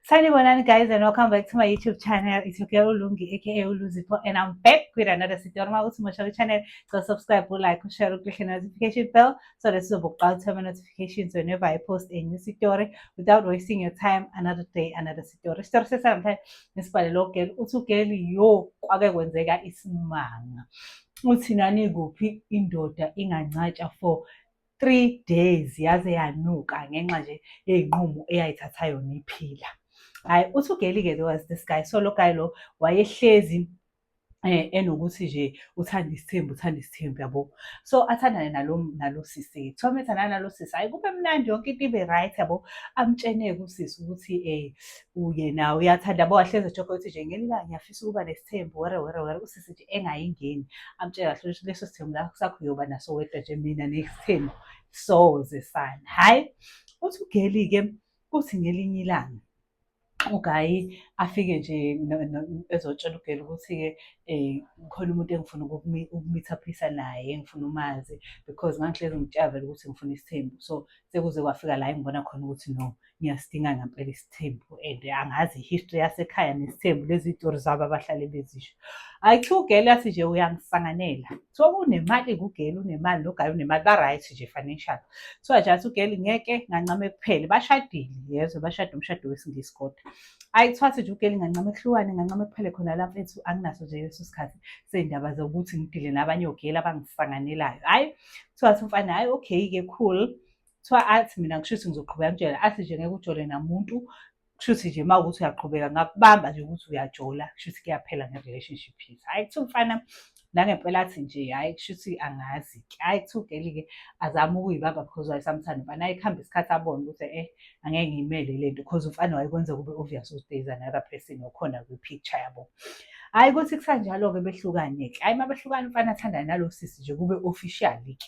Sanibonani guys, and welcome back to my YouTube channel. It's your girl Lungi, aka Uluzipho, and I'm back with another story. Uma uthi musha channel, go subscribe, like, share, click the notification bell so that uzobe turn notifications whenever I post a new story without wasting your time. Another day, another story. Story sesanamhlanje nisibhalele ugirl. Uthi ugirl, yo, kwake kwenzeka isimanga. Uthi nani kuphi indoda ingancatsha for 3 days, yaze yanuka ngenxa nje yey'nqumo eyayithatha yona iphila. Hhayi, uthi ugirl-ke, there was this guy. So lo guy lo wayehlezi enokuthi nje uthanda isithembu, uthanda isithembu, yabo. So athandane nalo sisi. Kuthiwa uma ethandana nalo sisi, hhayi, kube mnandi, yonke into ibe right, yabo. Amtshene-ke usisi ukuthi yena uyathanda, yabo, wahlezi ejoka ukuthi nje ngelinye ilanga ngiyafisa ukuba nesithembu, were were were. Usisi nje engayingeni, amtshele kahle ukuthi leso sithembu la sakho uyoba naso wedwa nje, mina nesithembu soze sana. Hhayi, uthi ugirl-ke, kuthi ngelinye ilanga uguy afike nje ezotshela ugirl ukuthi-ke khona umuntu engifuna ukumeet-uphisa naye, engifuna umazi, because ngangihlezi ngitshela vele ukuthi ngifuna isithembu. So sekuze kwafika la engibona khona ukuthi no, ngiyasidinga ngempela isithembu, and angazi i-history yasekhaya nesithembu, lezi iy'tori zabo abahlale bezisho. Hhayi, kuthiwa ugirl athi nje uyangisanganela. Kuthiwa unemali-ke ugirl, unemali, lo guy unemali, ba-right nje financial. Kuthiwa nje athi ugirl ngeke ngancame kuphele, bashadile, yezwa, bashade umshado wesiNgisi kodwa. Hhayi, kuthiwa athi nje ugirl ngancame kuhlukane, ngancame kuphele khona la mfethu, anginaso nje leso sikhathi sey'ndaba zokuthi ngidile nabanye ogirl abangisanganelayo. Hhayi, kuthiwa athi umfana, hhayi, okay-ke, cool. Kuthiwa athi mina kushuthi ngizoqhubeka ngitshela, athi nje ngeke ujole namuntu, kushuthi nje uma kuwukuthi uyaqhubeka ngakubamba nje ukuthi uyajola, kushuthi kuyaphela nge-relationship yethu. Hhayi, kuthiwa umfana nangempela athi nje hhayi, kushuthi angazi-ke. Hhayi, kuthiwa ugirl-ke azame ukuyibamba because wayesamthanda umfana. Hhayi, kuhambe isikhathi abone ukuthi angeke ngiyimele le nto, because umfana wayekwenza kube obvious ukuthi there is another person okhona kwi-picture, yabo. Hhayi, kuthi kusanjalo-ke behlukane-ke. Hhayi, uma behlukana umfana athandane nalo sisi nje kube officially-ke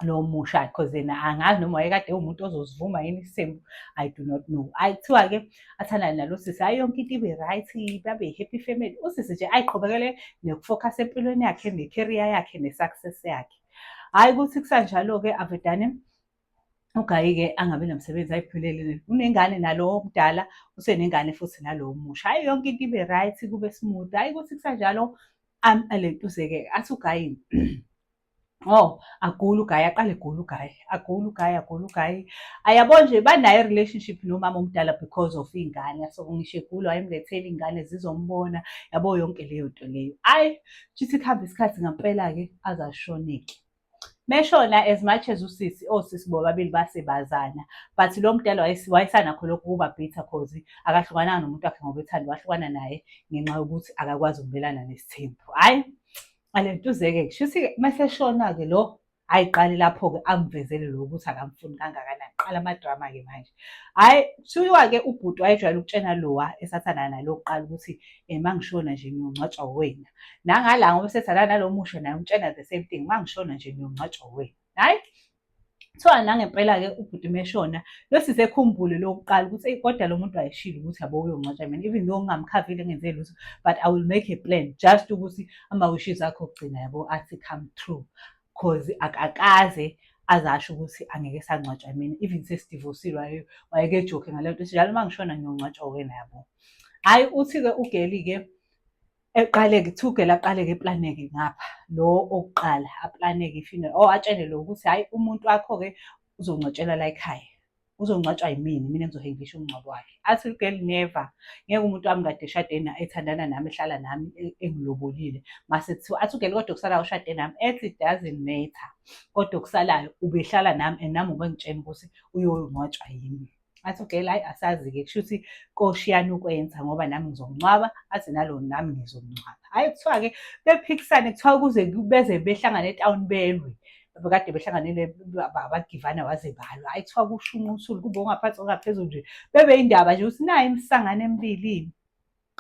lo musha, cause yena angazi noma wayekade ewumuntu ozosivuma yini isithembu, I do not know. Hhayi, kuthiwa-ke athandane nalo sisi, hhayi, yonke into ibe right, babe i-happy family. Usisi nje ayiqhubekele noku-focus empilweni yakhe ne-career yakhe ne-success yakhe. Hhayi, kuthi kusanjalo-ke avedane uguy-ke angabi namsebenzi, ayiphelele. Unengane nalo omdala, usenengane futhi nalo omusha. Hhayi, yonke into ibe right, kube smooth. Hhayi, kuthi kusanjalo alentuze-ke athi uguy, oh, agule uguy, aqale egule uguy, agule uguy, agule uguy. Ayabo nje banayo i-relationship nomama omdala because of iy'ngane. So ngisho egula wayemlethela iy'ngane zizombona, yabo, yonke leyo nto leyo. Hhayi, kushuthi kuhambe isikhathi ngampela-ke aze ashone-ke. Meshona, as much as usisi, osisi bobabili basebazana, but lo mdala wayesanakho lokhu ukuba bitter, cause akahlukananga nomuntu wakhe ngoba ethanda, wahlukana naye ngenxa yokuthi akakwazi ukumelana nesithembu. Hhayi, alentuze-ke kushuthi-ke maseshona-ke lo, hhayi, qale lapho-ke amvezele lo ukuthi akamfuni kangakanani. Qala amadrama-ke manje. Hhayi, kuthiwa-ke ubhuti wayejwayele ukutshena lowa esathandana naye lokuqala ukuthi uma ngishona nje ngiyongcwatshwa uwena. Nangala ngoba esethandana nalo musha naye umtshena the same thing, uma ngishona nje ngiyongcwatshwa uwena. Hhayi, kuthiwa nangempela-ke ubhuti meshona, lo sisi ekhumbule lokuqala ukuthi eyi, kodwa lo muntu wayeshilo ukuthi yabo uyongcwatshwa mina, even though ngingamkhavile ngenze lutho, but I will make a plan just ukuthi ama-wishes akhe okugcina, yabo, athi come true. Cause akakaze azasho ukuthi angeke esangcwatshwa mina, even sesidivosile wayeke ejoke ngale nto, njalo uma ngishona ngiyongcwatshwa wena, yabo. Hhayi, uthi-ke ugirl-ke eqale-ke, kuthiwa ugirl aqale-ke eplane-ke ngapha lo okuqala aplane-ke i-funeral, oh, atshele lo ukuthi hhayi, umuntu wakho-ke uzongcwatshelwa la ekhaya, uzongcwatshwa yimina, imina engizohandlisha umngcwabo wakhe. Athi ugirl never, ngeke, umuntu wami kade eshade ethandana nami, ehlala nami, engilobolile. Mase kuthiwa athi ugirl kodwa okusalayo ushade nami, ethi it doesn't matter, kodwa okusalayo ubehlala nami and nami ubengitshena ukuthi uyongcwatshwa yimi. Athi ugirl hhayi, asazi-ke, kushuthi koshiyana ukwenza ngoba nami ngizomngcwaba, athi nalo nami ngizomngcwaba. Hhayi, kuthiwa-ke bephikisane, kuthiwa kuze beze behlangane etawuni belwe. Bekade behlanganele bagivana waze balwa. Hhayi, kuthiwa kushunqa uthuli kube ongaphansi ongaphezulu nje. Bebe indaba nje ukuthi nayi imisangano emibili.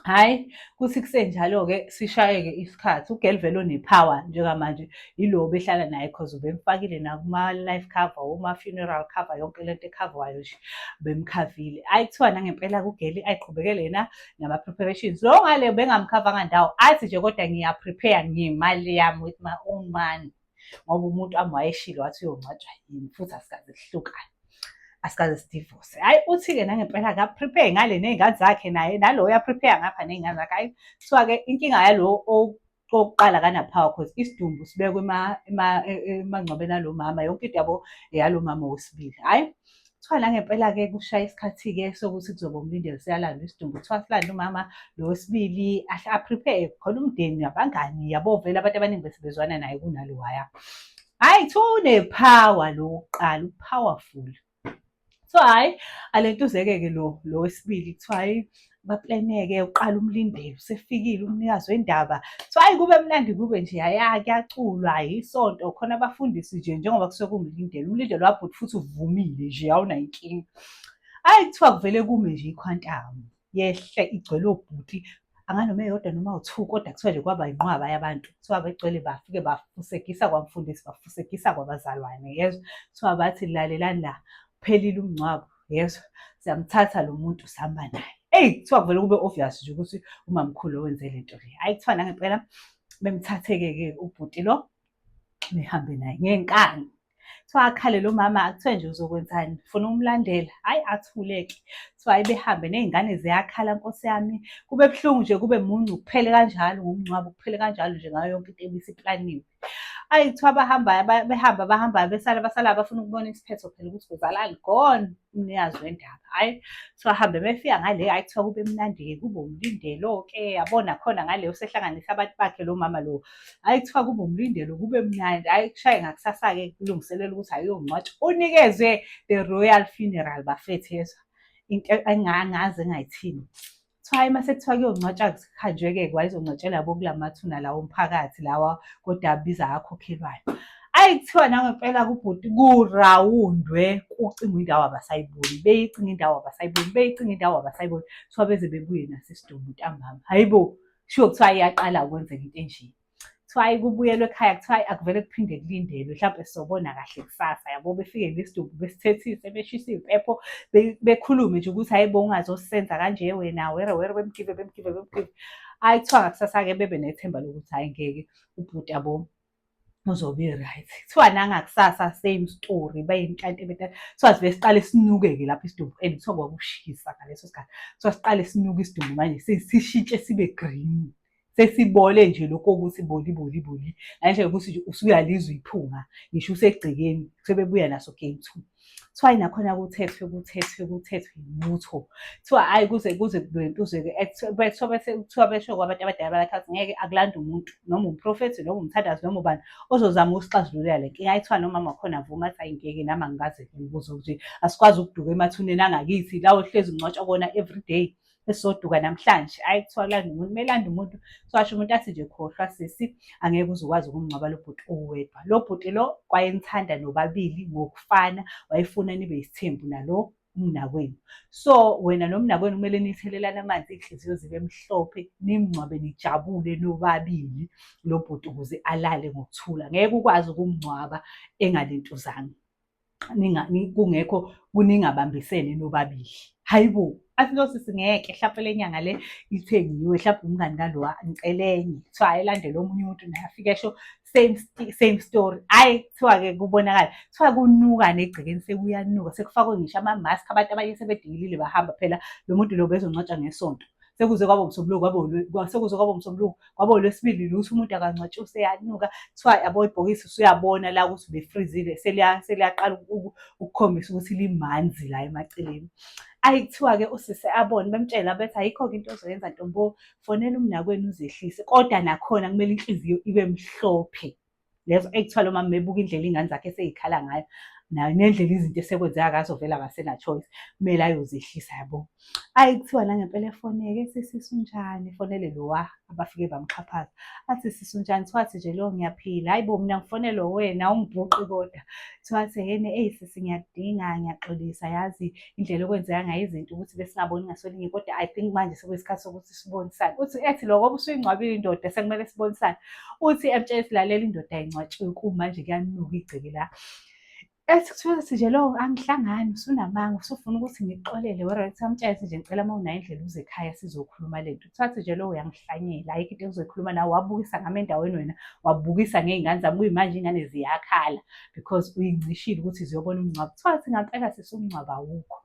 Hhayi, kuthi kusenjalo-ke sishayeke isikhathi, ugirl vele one-power njengamanje yilo obehlala naye, cause ubemfakile nakuma-life cover, oma-funeral cover, yonke lento ekhavwayo nje bemkhavile. Hhayi, kuthiwa nangempela ugirl ayiqhubekele yena nama-preparations. Lo ngale bengamkhavanga ndawo, athi nje kodwa ngiya-prepare ngemali yami, with my own money, ngoba umuntu wami wayeshilo wathi uyongcwatshwa yimi futhi asikaze kuhlukane. Asikaze si-divorce. Hhayi, uthi-ke nangempela aka-prepare ngale ney'ngane zakhe naye, nalo uya-prepare ngapha ney'ngane zakhe. Hhayi, kuthiwa-ke inkinga yalo owokuqala akana-power cause isidumbu sibekwe emangcwabeni alo mama, yonke into yabo eyalo mama wesibili. Hhayi, kuthiwa nangempela-ke kushaya isikhathi-ke sokuthi kuzoba umlindelo siyalandwa isidumbu. Kuthiwa silande umama lo wesibili a-prepare khona umndeni, abangani yabo, vele abantu abaningi bese bezwana naye kunalowaya. Hhayi, kuthiwa une-power lo wokuqala, u-powerful. Kuthiwa hhayi, alentuzeke-ke lo lo wesibili, kuthiwa hhayi, ba-plan-e-ke uqala umlindelo, usefikile umnikazi wendaba. Kuthiwa hhayi, kube mnandi kube nje haya kuyaculwa, isonto khona abafundisi nje njengoba kusuke kuwumlindelo. Umlindelo wabhuti futhi uvumile nje awunayo inkinga. Hhayi, kuthiwa kuvele kume nje i-Quantum yehle igcwele obhuti, anganoma eyodwa noma awu-two, kodwa kuthiwa nje kwaba inqwaba yabantu. Kuthiwa begcwele bafike bafusegisa kwamfundisi, bafusegisa kwabazalwane, yezwa. Kuthiwa bathi lalelani la, kuphelile umngcwabo, yezwa, siyamthatha lo muntu sihamba naye. Eyi, kuthiwa kuvele kube obvious nje ukuthi umamkhulu owenze le nto le. Hhayi, kuthiwa nangempela bemthathe-ke ke ubhuti lo, behambe naye ngenkani. Kuthiwa akhale lo mama, kuthiwe nje uzokwenzani, ufuna ukumlandela? Hhayi, athule-ke. Kuthiwa hhayi behambe ney'ngane ziyakhala Nkosi yami, kube buhlungu nje kube muncu, kuphele kanjalo ngomngcwabo, kuphele kanjalo nje ngayo yonke into ebisiplaniwe. Hhayi, kuthiwa abahambayo behamba abahambayo besala abasalayo bafuna ukubona isiphetho phela ukuthi kuzalani, gone umnikazi wendaba. Hhayi, kuthiwa ahambe befika ngale, hhayi kuthiwa kube mnandi-ke kube umlindelo-ke, yabona khona ngale usehlanganise abantu bakhe lo mama lo. Hhayi, kuthiwa kube umlindelo kube mnandi, hhayi kushaye ngakusasa-ke kulungiselela ukuthi ayongcwatshwa. Unikezwe the royal funeral bafethu, yezwa into engangazi engayithini. Kuthiwa hhayi mase kuthiwa kuyongcwatshwa kuhanjwe-ke wayezongcwatshela yabo kula mathuna lawa omphakathi lawa kodwa abiza akhokhelwayo. Hhayi, kuthiwa nangempela kubhuti kurawundwe kucingwa indawo abasayiboni, beyicinga indawo abasayiboni, beyicinga indawo abasayiboni. Kuthiwa beze bebuye naso isidumbu ntambama. Hhayi bo, kushiwo kuthiwa iyaqala ukwenzeka into enje. Kuthiwa hhayi kubuyelwe ekhaya, kuthiwa hhayi akuvele kuphinde kulindelwe mhlampe sizobona kahle kusasa yabo. Befike nesidumbu besithethise, beshise iy'mpepho, bekhulume nje ukuthi hhayi bo ungazosenza kanje wena, were were bemgive bemgive bemgive. Hhayi, kuthiwa ngakusasa-ke bebe nethemba lokuthi hhayi ngeke ubhuti yabo uzobe right. Kuthiwa nangakusasa same story, bayinhlante bethatha. Kuthiwa sivele siqale sinuke-ke lapho isidumbu and kuthiwa kwakushisa ngaleso sikhathi. Kuthiwa siqale sinuke isidumbu manje sishintshe sibe green. Sesibole nje lokhu kokuthi boli boli boli. Ngale yokuthi nje usuyalizwa iphunga ngisho usegcekeni, sebebuya naso game two. Kuthiwa hhayi nakhona kuthethwe kuthethwe kuthethwe lutho. Kuthiwa hhayi kuze kuze kulentuzeke kuthiwa bese kuthiwa besho kwabantu abadala balakhathi ngeke akulanda umuntu noma umprofethi noma umthandazi noma ubani ozozama ukusixazululela le nkinga. Hhayi, kuthiwa nomama wakhona avuma athi hhayi ngeke nami angikaze ngibuze ukuthi asikwazi ukuduka emathuneni angakithi la ohlezi ungcwatshwa kona everyday. Esizoduka namhlanje. Hhayi, kuthiwa kulanda umuntu, melanda umuntu, kuthiwa asho umuntu athi nje khohlwa sisi, angeke uze ukwazi ukumngcwaba lo bhuti uwedwa. Lo bhuti lo wayenithanda nobabili ngokufana, wayefuna nibe yisithembu nalo umnakwenu. So wena nomnakwenu kumele nithelelane amanzi, iy'nhliziyo zibe mhlophe, nimngcwabe nijabule nobabili lo bhuti ukuze alale ngokuthula. Ngeke ukwazi ukumngcwaba engalentuzanga. Kungekho kuningabambisene nobabili. Hayi bo, athi lo sisi ngeke hlampe le nyanga le ithengiwe hlampe umngani kalowa, ngicela enye. Kuthiwa hhayi elandele omunye umuntu naye afike esho same same story. Hhayi, kuthiwa-ke kubonakala, kuthiwa kunuka negcekeni sekuyanuka, sekufakwe ngisho ama-mask, abantu abanye sebedikilile bahamba phela lo muntu lo bezongcwatshwa ngesonto. Sekuze kwaba umsombuluko, sekuze kwaba umsombuluko, kwaba olwesibili lutho umuntu akangcwatshwa useyanuka. Kuthiwa yabo ibhokisi usuyabona la ukuthi ubefrizile, seliyaqala ukukhombisa ukuthi limanzi la emaceleni. Ayi, kuthiwa-ke usisi abone bemtshela bethi ayikho-ke into ozoyenza ntombo, fonela umnakwenu uzehlise, kodwa nakhona kumele inhliziyo ibe mhlophe. Lezo ekuthiwa lo mama ebuka indlela iy'ngane zakhe esey'khala ngayo nayo nendlela izinto esekwenzeka ngazo vele akasena choice, kumele ayozehlisa yabo. Ayi, kuthiwa nangempela efoneke ethi sisi unjani, efonele lowa abafike bamxhaphaza. Athi sisi unjani, kuthiwa athi nje lo ngiyaphila. Hhayi bo, mina ngifonelwe wena awungibhuqi kodwa. Kuthiwa athi hhene, eyi sisi ngiyakudinga, ngiyaxolisa yazi indlela okwenzeka ngayo izinto ukuthi besingaboni ngasolinye, kodwa I think manje sekuyisikhathi sokuthi sibonisane. Uthi ethi lo ngoba usuyingcwabile indoda sekumele sibonisane. Uthi emtshela ethi lalela indoda ayingcwatshiwe kumanje kuyanuka igceke la. Ethi kuthiwa nje lo angihlangani, usunamanga, usufuna ukuthi ngikuxolele wena. Amtshela nje, "Ngicela uma unayo indlela uze ekhaya sizokhuluma le nto." Kuthiwa athi nje lo, "Uyangihlanyela, ayikho into engizoyikhuluma nawe, wabukisa ngami endaweni wena, wabukisa ngey'ngane zami, kuyimanje iy'ngane ziyakhala because uyingcishile ukuthi ziyobona umngcwabo." Kuthiwa athi ngampela sisi umngcwabo awukho.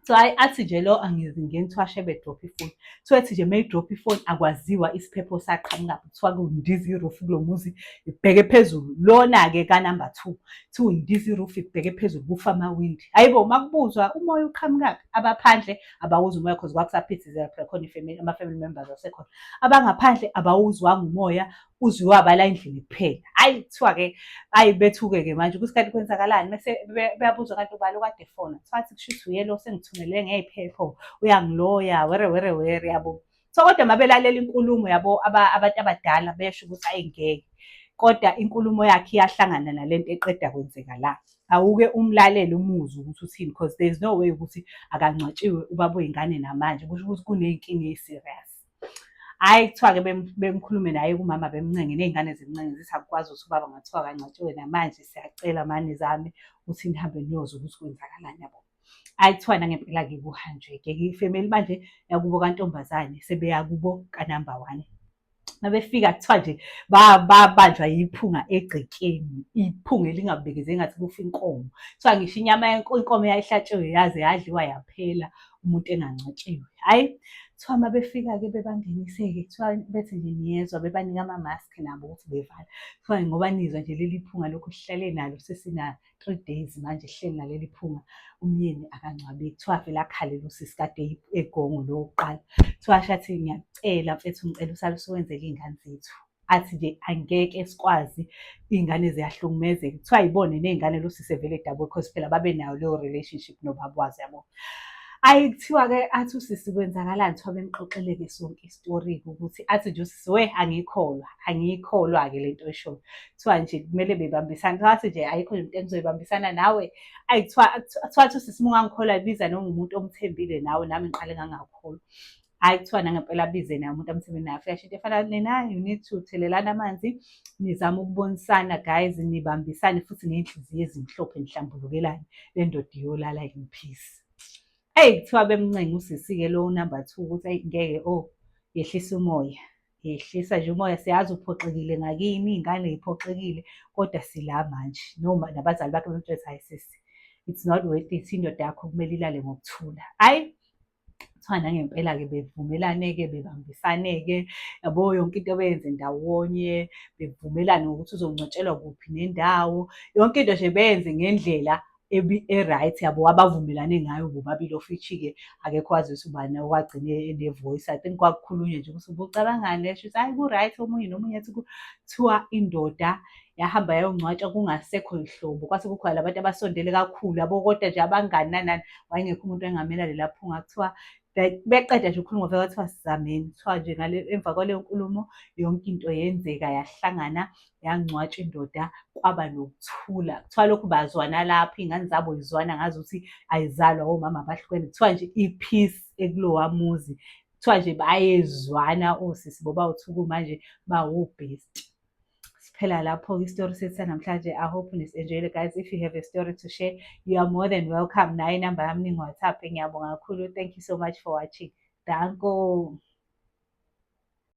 So hhayi, athi nje lo, "Angizingeni." Kuthiwa shebe drop ifoni. Kuthiwa ethi nje meyi-drop ifoni, akwaziwa isiphepho saqhamukaphi. Kuthiwa kundiza i-roof kulo muzi ibheke phezulu. Lona-ke ka-number 2, kuthiwa indiza i-roof ibheke phezulu, kufa amawindi. Hhayi bo, makubuzwa umoya uqhamukaphi, abaphandle abawuzwa umoya cause kwakusaphithizela phela khona i-family, ama-family members asekhona. Abangaphandle abawuzwanga umoya, uzwiwa abala endlini kuphela. Hhayi, kuthiwa-ke hhayi, bethuke-ke manje ukuthi kanti kwenzakalani, mese beyabuzwa, kanti ubani okade efona? Kuthiwa athi kushuthi uye lo osengithumelele ngey'phepho, uyangiloya, were were were, yabo. So kodwa uma belalela inkulumo yabo, abantu abadala besho ukuthi hhayi ngeke, kodwa inkulumo yakhe iyahlangana nalento eqeda kwenzeka la. Awuke umlalele umuzwe ukuthi uthini, cause there is no way ukuthi akangcwatshiwe ubaba wey'ngane namanje, kusho ukuthi kuney'nkinga ey'serious. Hhayi, kuthiwa-ke bemkhulume naye kumama, bemncenge ney'ngane zimncenge, zithi akukwazi ukuthi ubaba ngathiwa akangcwatshiwe namanje, siyacela mani zami ukuthi nihambe niyozwa ukuthi kwenzakalani, yabo. Hhayi, kuthiwa nangempela-ke kuhanjwe-ke i-family manje yakubo kantombazane sebeya kubo ka-number 1. Mabefika kuthiwa nje babanjwa yiphunga egcekeni, iphunga elingabekezeli, engathi kufa inkomo. Kuthiwa ngisho inyama inkomo eyayihlatshiwe yaze yadliwa yaphela, umuntu engangcwatshiwe. Hhayi, kuthiwa uma befika-ke bebangenise-ke, kuthiwa bethi nje niyezwa, bebanika ama-mask nabo ukuthi bevala. Kuthiwa ngoba nizwa nje leli phunga lokhu sihlale nalo sesina 3 days manje sihleli naleli phunga, umyeni akangcwabeki. Kuthiwa vele akhalele usisi kade egongo lo wokuqala. Kuthiwa asho athi, "Ngiyakucela mfethu, ngicela usale usuwenzela iy'ngane zethu." Athi nje, "Angeke sikwazi, iy'ngane ziyahlukumezeka." Kuthiwa yibone ney'ngane lo sisi evele edabuka because phela babenayo leyo relationship nobaba wazo, yabo. Ayi, kuthiwa-ke athi usisi, "Kwenzakalani?" Kuthiwa bemxoxele-ke sonke isitori-ke ukuthi athi nje usisi, "We, angiyikholwa, angiyikholwa-ke le nto oyishoyo." Kuthiwa nje kumele bebambisane. Kuthiwa athi nje, "Ayikho nje into engizoyibambisana nawe." Ayi, kuthiwa athi usisi, "Uma ungangikholwa biza noma umuntu omthembile nawe, nami ngiqale ngangakholwa." Hhayi, kuthiwa nangempela abize naye umuntu amthembile naye, afike asho into efana nena, "You need to thelelana amanzi, nizame ukubonisana guys, nibambisane futhi ngey'nhliziyo ezimhlophe, nihlambulukelane, le ndoda iyolala in peace." Eyi, kuthiwa bemncenga usisi-ke lo number 2 ukuthi eyi ngeke, oh, yehlisa umoya, yehlisa nje umoya, siyazi uphoxekile ngakini, iy'ngane y'phoxekile, kodwa sila manje. Noma nabazali bakhe bemtshela ukuthi, "Hhayi sisi, it's not worth it, indoda yakho kumele ilale ngokuthula." Hhayi, kuthiwa nangempela-ke bevumelane-ke, bebambisane-ke, yabo, yonke into beyenze ndawonye, bevumelane ngokuthi uzongcwatshelwa kuphi nendawo, yonke into nje beyenze ngendlela e-right, yabo, abavumelane ngayo bobabili, of which-ke akekho owazi ukuthi ubani owagcine ene-voice. I think kwakukhulunywa nje ukuthi ubucabangani, esho ukuthi hhayi ku-right, omunye nomunye ethi. Kuthiwa indoda yahamba yayongcwatshwa kungasekho y'hlobo, kwase kukhona labantu abasondele kakhulu, yabo, kodwa nje abangani nani nani, wayengekho umuntu owayengamela lela phunga. Kuthiwa beqeda nje ukukhuluma kwavele kwathiwa sizameni. Kuthiwa nje ngale emva kwaleyo nkulumo yonke into yenzeka yahlangana, yangcwatshwa indoda, kwaba nokuthula. Kuthiwa lokhu bazwana lapho, iy'ngane zabo y'zwana ngazuthi ayizalwa omama abahlukene. Kuthiwa nje i-peace ekulowa muzi, kuthiwa nje bayezwana osisi bobawu-two kumanje bawo-best. Siphela lapho-ke isitori sethu sanamhlanje. I hope nis-enjoyile guys. If you have a story to share, you are more than welcome. Nayo inamba yami ningi-WhatsApp. Ngiyabonga kakhulu. Thank you so much for watching. Danko.